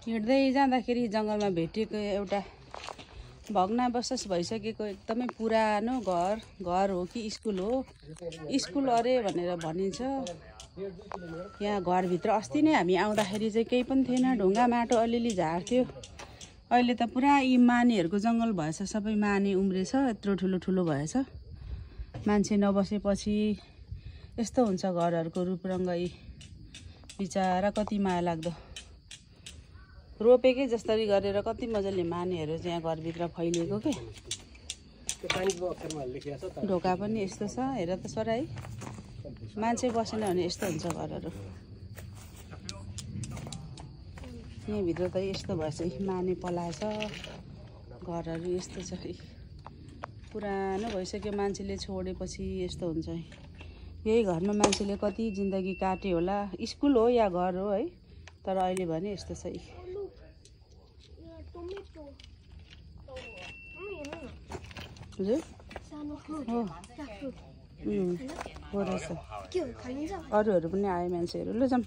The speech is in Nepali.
हिँड्दै जाँदाखेरि जङ्गलमा भेटेको एउटा भग्नावशेष भइसकेको एकदमै पुरानो घर हो कि स्कुल हो, स्कुल अरे भनेर भनिन्छ। यहाँ घरभित्र अस्ति नै हामी आउँदाखेरि चाहिँ केही पनि थिएन, ढुङ्गा माटो अलिअलि झार थियो। अहिले त पुरा यी मानेहरूको जङ्गल भएछ, सबै माने उम्रेछ, यत्रो ठुलो भएछ। मान्छे नबसेपछि यस्तो हुन्छ घरहरूको रूपरङ्गै, बिचारा कति माया लाग्दो। रोपेकै जसरी गरेर कति मजाले मानेहरू चाहिँ यहाँ घरभित्र फैलिएको के। ढोका पनि यस्तो छ, हेर त छोरा है, मान्छे बसेन भने यस्तो हुन्छ घरहरू। यहाँभित्र त यस्तो भएछ, माने पलाएछ, घरहरू यस्तो छ। पुरानो भइसक्यो, मान्छेले छोडेपछि यस्तो हुन्छ। यही घरमा मान्छेले कति जिन्दगी काट्यो होला। स्कुल हो या घर हो है, तर अहिले भने यस्तो छ। अरूहरू पनि आयो मान्छेहरू, ल जाऊँ।